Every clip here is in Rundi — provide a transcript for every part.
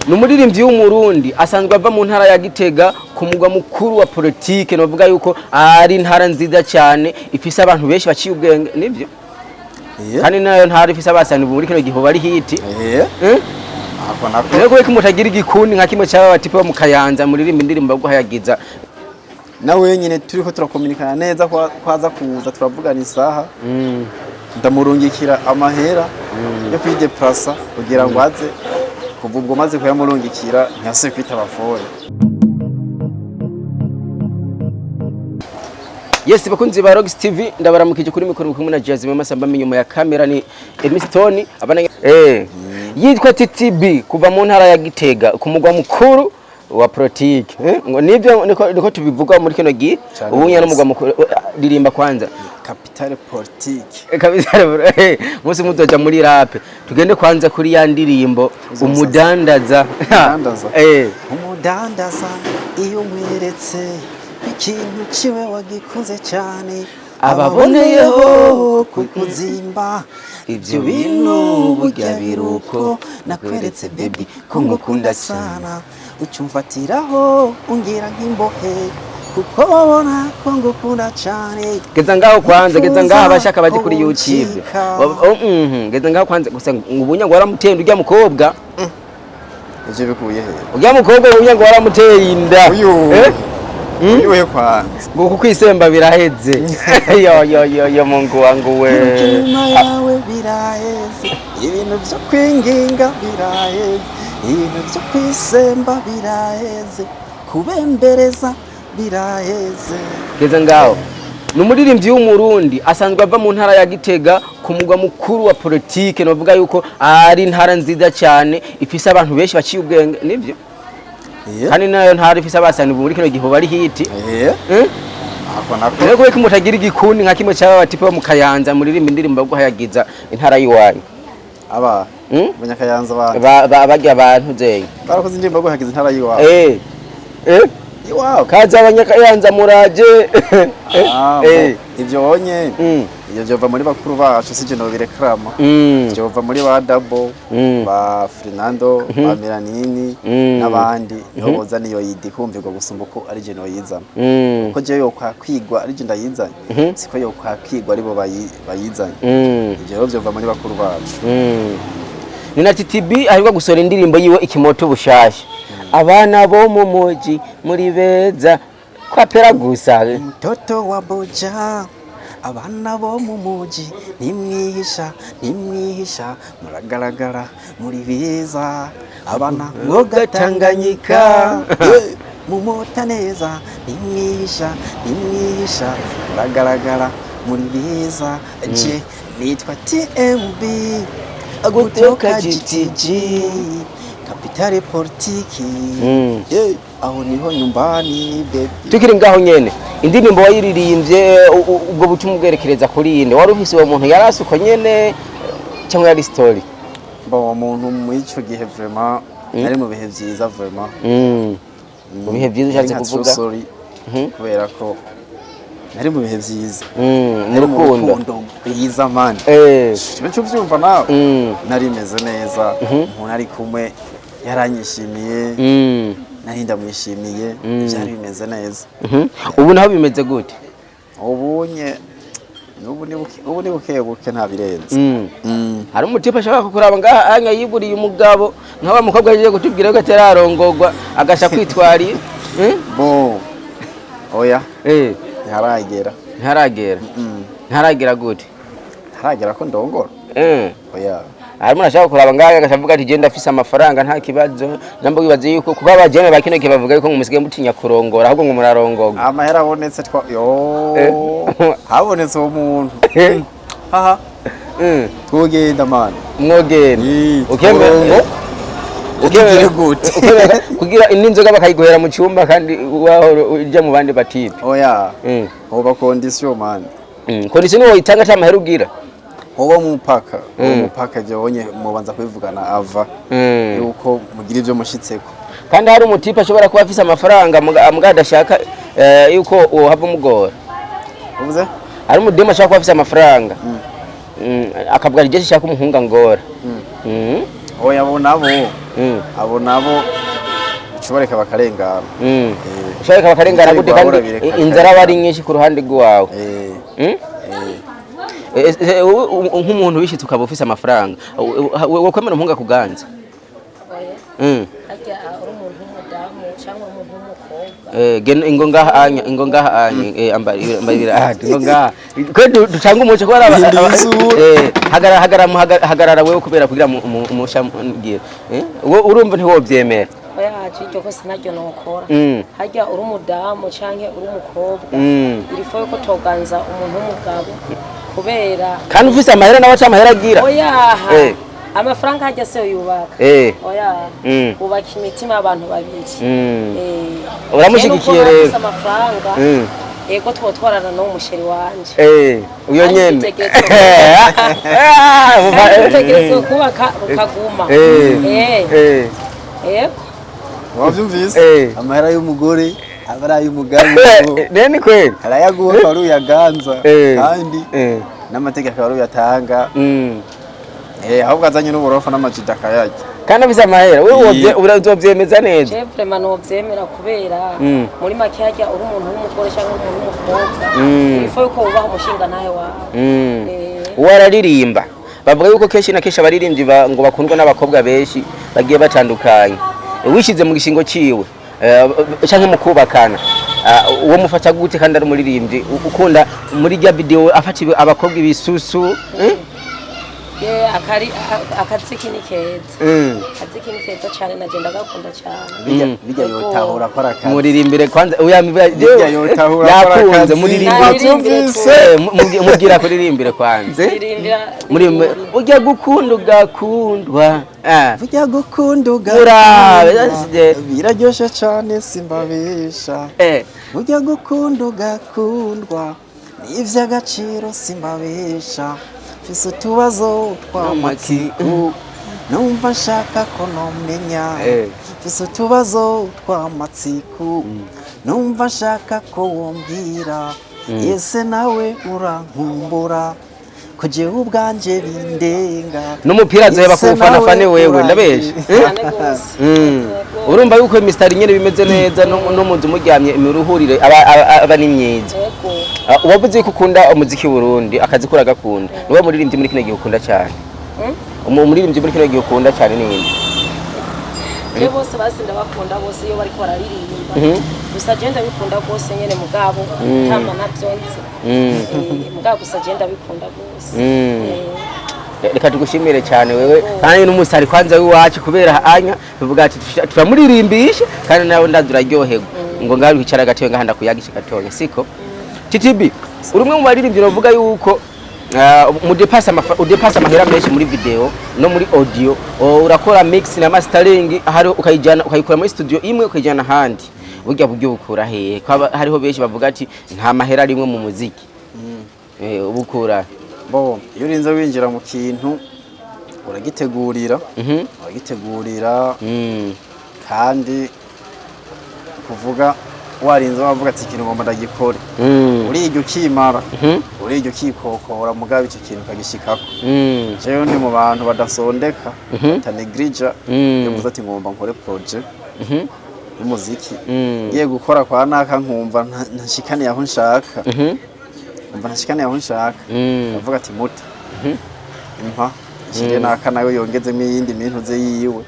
Ni umuririmbyi w'Umurundi asanzwe ava mu ntara ya Gitega, ku mugwa mukuru wa politike. Novuga yuko ari intara nziza cyane, ifise abantu benshi baciye ubwenge, nivyo? Kandi nayo ntara ifise abasani muri kino gihe bari hit. Eh? Ako nako. Rero kubera ko mutagira igikundi nka kimwe cy'aba batipe bo mu Kayanza muririmba indirimbo yo guhayagiza? Nawe nyine turiko turakominikana neza, kwaza kuza turavugana isaha, ndamurungikira amahera yo kwideplasa kugira ngo aze. Kuva ubwo maze kuyamurungikira, ntiyasubiye kwitaba phone. Yes, bakunzi ba Rox TV, ndabaramukije. Kuri mikoro kumwe na Jazz Masamba, inyuma ya kamera ni Emiston abana yitwa TTB, kuva mu ntara ya Gitega, ku mugwa mukuru wa politike, ngo nivyo, niko tubivuga muri kino gihe. Cane ubu nyene gose. n'umugwa mukuru, ririmba kwanza. Capitale politique. Kabisa, musi muzoja muri rap. Tugende kwanza kuri ya ndirimbo Umudandaza. Umudandaza. Eh. Umudandaza iyo umweretse ikintu ciwe wagikunze cyane, ababoneyeho kukuzimba. Ibyo bintu burya biruko, nakweretse baby ko ngukunda sana, ucumfatiraho ungira nk'imbohe kuko babona ko ngukunda cyane. Geza ngaho kwanza, geza ngaho, abashaka baje kuri YouTube. Ubucika. Oh, geza ngaho kwanza gusa. Ubunya ngo waramutenda urya mukobwa. Ivyo bikuye he? Urya mukobwa ubunya ngo waramuteye inda. Uyu? Eh? Uyuhe kwanza? Ngo kukwisemba biraheze. Yo yo yo yo, Mungu wangu we! Inyuma yawe biraheze, ibintu byo kwinginga biraheze, ibintu byo kwisemba biraheze, kubembereza biraheze. Geza ngaho. Ni umuririmbyi w'Umurundi asanzwe ava mu ntara ya Gitega, ku mugwa mukuru wa politike. Novuga yuko ari intara nziza cyane, ifise abantu benshi baciye ubwenge, nivyo? Kandi nayo ntara ifise abasani muri kino gihe bari hit. Eh? Ako nako. Rero kubera ko mutagira igikundi nka kimwe cy'aba batipe bo mu Kayanza muririmba indirimbo yo guhayagiza intara y'iwanyu? Aba abanyakayanza bandi? Barya abantu zeye. Barakoze indirimbo yo guhagiza intara y'iwabo? Eh eh. Iwabo. Kaza abanyakayanza muraje. Ah, bo, ivyo wonye, ivyo vyova muri bakuru bacu, sije nobirekrama. Vyova muri ba Dabo, ba Fernando, ba Melanini n'abandi, niho boza niyo yidi kumvirwa gusumba uko ari je noyizana, ko jewe yokwakwigwa ari je ndayizanye, siko yokwakwigwa aribo bayizanye. Ivyo rero vyova muri bakuru bacu. Ni na TTB aheruka gusohora indirimbo yiwe Ikimoto bushasha. Abana bo mu muji muri beza kwapera gusa. Mtoto wa boja, abana bo mu muji nimwihisha, nimwihisha, muragaragara muri beza, abana Mwoga Tanganyika. Mumota neza, nimwihisha, nimwihisha, muragaragara muri beza. Je nitwa TMB Kutoka kutoka GTG. GTG, capitale politiki. Yeah, aho niho nyumbani baby. Tukiri ngaho nyene, indirimbo wayiririmbye ubwo butumwa ubwerekereza kuri yinde? Wari ufise uwo muntu yarasi uko nyene, cyangwa yari story? Bon, umuntu muri ico gihe vraiment nari mu bihe vyiza vraiment. Mu bihe vyiza ushatse Nari nka kuvuga? true story, kubera ko nari mu bihe vyiza. Mu Nari mu rukundo. rukundo rwiza man. Nico uvyumva nawe. Nari meze neza, umuntu ari kumwe yaranyishimiye, nari ndamwishimiye, vyari bimeze neza. Ubu naho bimeze gute? Ubunye ubu ni buke, ubu ni buke buke, nta birenze. Hari umutipe ashobora kukuraba ngaha anya yiburiye umugabo, nk'aba mukobwa yagiye kutubwira ko atararongorwa, agasha kwitwarira? Bon, oya. Ntiharagera. Ntaragera? Ntaragera gute? Ntaragera ko ndongora. Oya. Harimo ashaka kuraba ngaha agasha avuga ati: "Genda afise amafaranga, nta kibazo." Namba wibaze yuko kuba abajene ba kino gihe bavuga yuko ngo musigaye mutinya kurongora, ahubwo ngo murarongorwa. Amahera abonetse twa yo, habonetse uwo muntu, haha, twogenda man. Mwogenda? Ii, Ukemera? turongo. Ukemera Tugire gute? Ukemera kugira n'inzoga bakayiguhera mu cyumba kandi wahora ujya mu bandi batipe? Oya, hoba condition man. Condition niwo itanga ata mahera ugira? Hoba mupaka, hoba mupaka. Ivyo wonye mubanza kubivugana ava yuko mugira ivyo mushitseko. Kandi hari umutipe ashobora kuba afise amafaranga muga adashaka yuko uhava umugora. Uvuze? Hari umudemu ashobora kuba afise amafaranga, akavuga ati: "Jewe shaka umuhungu angora." Oya, abo nabo, abo nabo ucubareka bakarengana. Ushaka bakarengana gute? Ibitari Kandi bireka inzara aba ari karengana. nyinshi ku ruhande rwawe. Eh. Wowe, nk'umuntu wishitse ukaba ufise amafaranga, wokwemera umuhungu akuganza? Oya. Harya uri umuntu w'umudamu cyangwa umuntu w'umukobwa? Ingo ngaha anya, ingo ngaha anya, ambarira, ah, ingo ngaha kwe ducanga umuco kubera Hinduye isura. Hagarara, hagarara, hagarara wewe kubera kugira umusha mbwira, wowe urumva ntiwovyemera? Oya, iryo kosa naryo nokora. Harya uri umudamu cyangwa uri umukobwa, il faut yuko toganza umuntu w'umugabo kubera Kandi ufise amahera nawe aca amahera agira. Oyaha. Amafaranga harya se yubaka? Oya. Wubaka imitima y'abantu babiri. Uramushigikiye Rero rero? ubwo amafaranga, yego, twotwarana n'uwo mu chéri wanje. Uyo Kandi nyene. Kandi dutegerezwa kubaka rukaguma. Yego. Wavyumvise? Eh. Amahera y'umugore aba ari ay'umugabo. Ne ni kweli. Arayaguha akaba ari uyaganza, kandi n'amategeko akaba ari uyatanga. Ahubwo azanye n'uburofa n'amajida akayarya. Kandi afise amahera wewe uzovyemeza neza? Je vraiment novyemera kubera muri make harya uri umuntu w'umugore cyangwa umuntu w'umukobwa, il faut yuko wubaha umushinga ntahe wawe. Uwo araririmba, bavuga yuko kenshi na kenshi abaririmbyi ngo bakundwa n'abakobwa benshi bagiye batandukanye. Wishize mu gishingo ciwe, canke mu kubakana, uwo mufata gute kandi ari umuririmbyi ukunda muri rya video afata abakobwa ibisusu, eh? Ye akari akaziki ni keza. Akaziki ni keza cyane, naje ndagakunda cyane. Bijya Mm. bijya yotahura ko ari akazi. Muririmbire kwanza oya. Bijya yotahura ko ari Yakunze akazi. muririmbire. Wabyumvise? Mubwira kuririmbire kwanza, eh? Ririmbira. Muri ujya gukunda ugakundwa, ah. Burya gukunda Urabe, ugakundwa biraryoshe cyane, simbabesha. Burya gukunda ugakundwa ni iby'agaciro, simbabesha. Mfise utubazo tw'amatsiko numva nshaka ko nomenya. Mfise utubazo tw'amatsiko numva nshaka ko wombwira. Ese nawe urankumbura ko jewe ubwanje bindenga? N'umupira azoheba Ese kuwufana nawe fane wewe ndabesha. Cyane gose. Urumva yuko imisitari nyene bimeze neza, no mu nzu muryamye imiruhurire aba ni myiza. Yego. Ah, wavuze yuko ukunda umuziki w'Uburundi, akazi kura gakunda. Niwe muririmbyi muri kino gihe ukunda cyane? Umuririmbyi muri kino gihe ukunda cyane ni nde? Je bose basi ndabakunda bose iyo bariko bararirimba. Gusa je ndabikunda rwose nyene, mugabo tama navyo nzi. Mugabo gusa je ndabikunda rwose. Reka tugushimire cyane wewe kandi n'umusari kwanza w'iwacu, kubera anya tuvuga ati turamuririmbisha kandi nawe ndazi uraryoherwa. Ngo ngaho wicara gatoya ngaha ndakuyagisha gatoya, siko TTB? Uri umwe mu baririmbyi bavuga yuko udepasa amahera menshi muri video no muri audio. Urakora mix na mastering, hari ukayijana ukayikora muri studio imwe ukayijana ahandi. Burya buryo bukura hehe? Ko hariho benshi bavuga ati nta mahera arimwe mu muziki. Ubukura? Bo iyo urinze winjira mu kintu uragitegurira, uragitegurira. Kandi kuvuga warinze wavuga ati ikintu ngomba ndagikore, uriga ukimara, uriga ukikokora, mugabo icyo kintu ukagishikako. Jewe ndi mu bantu badasondeka, batanegrija. Iyo mvuze ati ngomba nkore projet y'umuziki, ngiye gukora kwa naka nkumva ntashikaniye aho nshaka, nkumva ntashikaniye aho nshaka, ndavuga ati muta impa nshire naka nawe yongezemo iyindi mintu ze yiwe.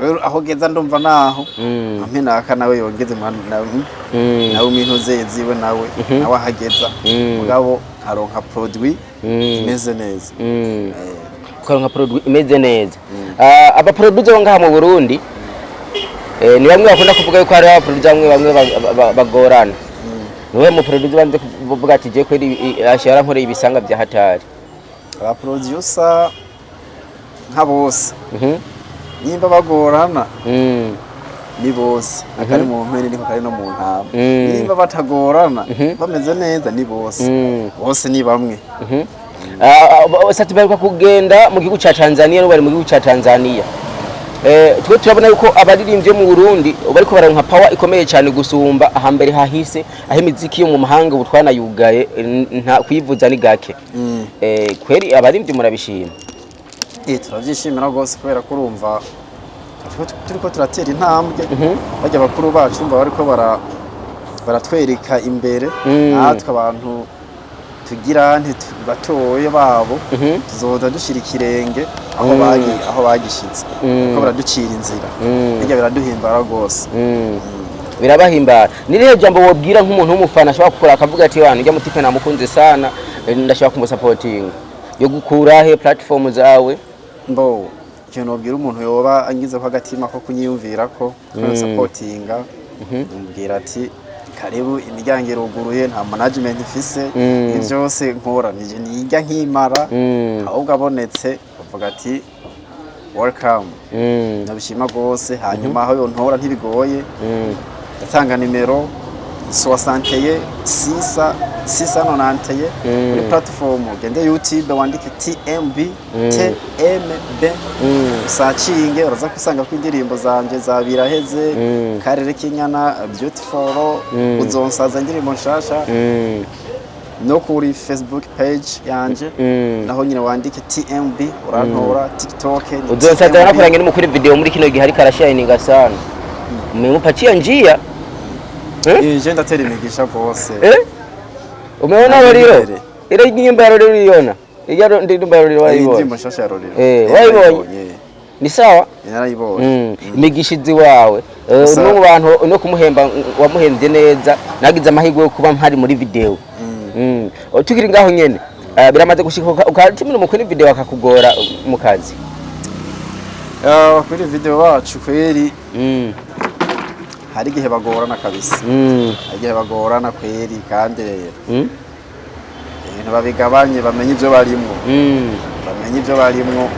Rero aho geza ndumva naho ampe naka nawe yongeze nawe mintu ze ziwe, nawe ahageza, mugabo nkaronka produit imeze neza. Ukaronka produit imeze neza. Ah, abaproducer bo ngaha mu Burundi, ni bamwe bakunda kuvuga yuko hariho abaproducer bamwe bamwe bagorana. Niwe mu producer banze kuvuga ati je kweri ashara nkoreye ibisanga bya hatari? Abaproducer nka bose, nimba bagorana, ni bose. Akari mu mpene niko kari no mu ntama. Nimba batagorana, bameze neza, ni bose. Bose ni bamwe. Sat B baheruka kugenda mu gihugu ca Tanzania, n'ubu bari mu gihugu ca Tanzania. Twe turabona yuko abaririmbyi bo mu Burundi bariko baronka power ikomeye cyane gusumba ahambere hahise, aho imiziki yo mu mahanga ubu twanayugaye, nta kuyivuza ni gake. Kweri abaririmbyi murabishima? Turabyishimira rwose, kubera ko urumva turiko turatera intambwe. Bajya bakuru bacu, urumva bariko baratwereka imbere. Natwe abantu tugira batoye babo tuzoza dushira ikirenge aho bagi aho bagishitse, kuko baraducira inzira. Bijya biraduhimbara rwose. Birabahimbara. Ni irihe jambo wobwira nk'umuntu w'umufana ashobora gukora akavuga ati: "Wantu ujya mutipe namukunze sana, ndashobora kumusapotinga"? Yo gukura he platform zawe? Mbo ikintu nobwira umuntu yoba angize ko agatima ko kunyiyumvira ko sapotinga, mubwira ati: "Karibu, imiryango iruguruye." Nta management ifise. Ibi byose nkora nije niga nkimara. Ahubwo abonetse bavuga ati: "Welcome." Ndabishima rwose. Hanyuma aho yontora ntibigoye. Ndatanga nimero 61 6 691 kuri platform. Ugende YouTube wandike TMB, TMB, usacinge, uraza gusanga ko indirimbo zanje za Biraheze, Karere Kinyana, Beautiful, Uzonsaza, indirimbo nshasha. No kuri Facebook page yanje naho nyine wandike TMB urantora. TikTok ni Uzonsaza. TMB. Wanakoranye n'umukuru video muri kino gihe, ariko arashininga sana, umemupatia njia, eh? Je ndatera imigisha rwose. Eh? Umeona Nari Lolilo? imbere. Ile nyimbo ya Lolilo uliiona? Ile ndirimbo ya Lolilo Iyi waibonye? ndirimbo nshasha ya Lolilo. Wayibonye? Narayibonye. Ni sawa? Narayibonye. Imigishizi wawe, Gusa- umwe mu bantu no kumuhemba wamuhembye neza, nagize amahirwe yo kuba mpari muri video. Tukiri ngaho nyene, biramaze gushika ukatumira umukuru video akakugora mu kazi? Kuri video bacu kweri hari igihe bagorana kabisa. Hari igihe bagorana kweri, kandi rero ibintu babigabanye, bamenye ibyo barimwo. Bamenye ibyo barimwo,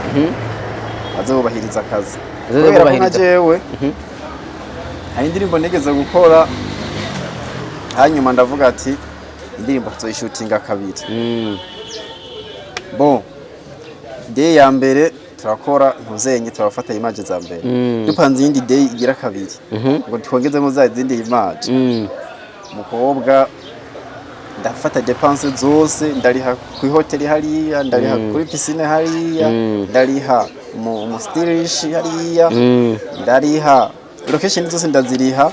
baze bubahiriza akazi. Baze Kubera ko nka bubahiriza. jewe hari indirimbo nigeze gukora, hanyuma ndavuga ati: "Indirimbo tuzoyishutinga kabiri." Bon, day ya mbere turakora ntuzenye, turafata image za mbere. Dupanze iyindi day igira kabiri ngo twongezemo za zindi image, umukobwa ndafata dépenses zose, ndariha ku hoteli hariya, ndariha kuri piscine hariya, ndariha mu stylish hariya, ndariha location zose ndaziriha.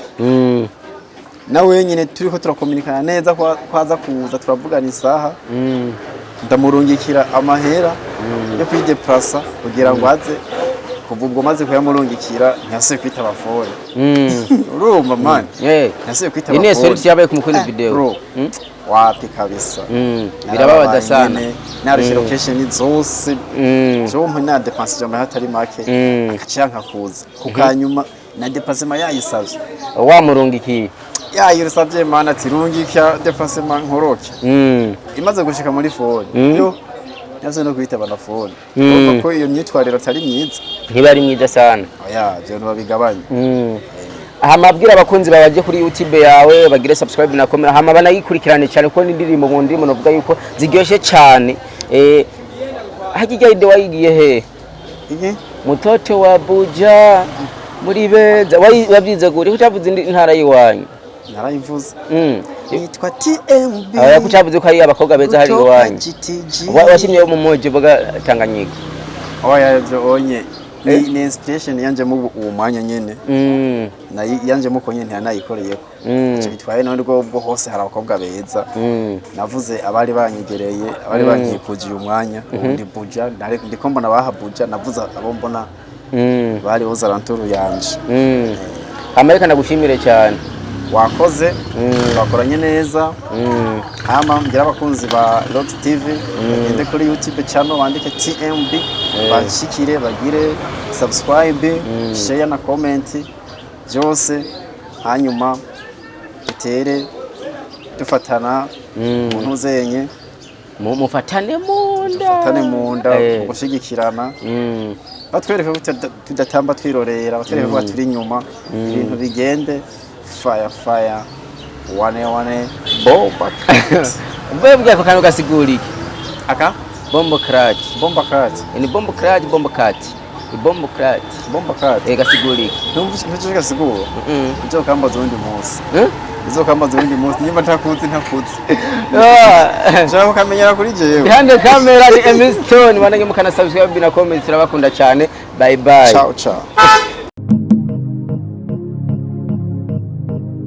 Na wenyine turiko turakominikana neza kwaza kuza, turavugana isaha, ndamurungikira amahera yo kwideplasa kugira ngo aze. Kuva ubwo maze kuyamurungikira, ntiyasubiye kwitaba phone. Urumva man, ntiyasubiye kwitaba Iyi ni phone. story yabaye ku mukuru video. Bro, wapi kabisa. Birababaza sana. Nyene, narushe location zose, vyompe na dépense amahera atari make, akaca yanka kuza ku kanyuma na déplacement yayisavye. Wamurungikiye. Yayisavye mana, ati: "Rungika déplacement nkoroke." Imaze gushika muri phone, yo yaze no kwitaba na phone. Urumva ko iyo myitwarire atari myiza. Ntiba ari myiza sana. Oya, ivyo ntibabigabanye. Hama abwira abakunzi bawe baje kuri YouTube yawe bagire subscribe na comment, hama banayikurikirane cyane, kuko n'indirimbo mu ndirimbo novuga yuko ziryoshe cyane. Hakijya ide wayigiye he? Iki? Mutoto wa Buja muri beza wabyize guri utavuze indi ntara yiwanyu? Narayivuze. Yitwa TMB. Aba kucavuze ko ari abakobwa beza hari Kutoka iwanyu. GTG. Washimye mu muji bwa Tanganyika. Oya, ivyo onye ni inspiration yanje mu uwo mwanya nyene. Nayi yanje muko nyene ntanayikoreyeko. Ico bitwaye none rwo hose hari abakobwa beza. Navuze abari banyegereye, abari bankikuje uyu mwanya. Ubu ndi Buja, ndiko mbona baha Buja, navuze abo mbona bari aux yanje. Hama reka ndagushimire cyane. Wakoze, twakoranye neza. Hama mbwira abakunzi ba Rock TV bagende kuri YouTube channel bandike TMB, bashikire, bagire subscribe, share na comment byose, hanyuma dutere dufatana mu ntuzenye. Mufatane mu nda. Dufatane mu nda mu gushigikirana, batwereke ko tudatamba twirorera, batwereke ko turi inyuma, ibintu bigende fire fire, wane wane bomba. Mvuye bwako kantu gasigura iki? Aka? Bombo crack. Bomba cat. Ni bombo crack, bombo cat. Bombo clat. Bomba kati. Gasigurika. Ntumva gasigura. Uzokambaza uwundi munsi. Eh? Uzokambaza uwundi munsi nimba ntakuzi ntakuzi. Ah. Nshaka kukamenyera kuri jewe. Behind the camera ni Emi Stone, banange mukana subscribe na comment, turabakunda cyane. Bye bye. Ciao ciao.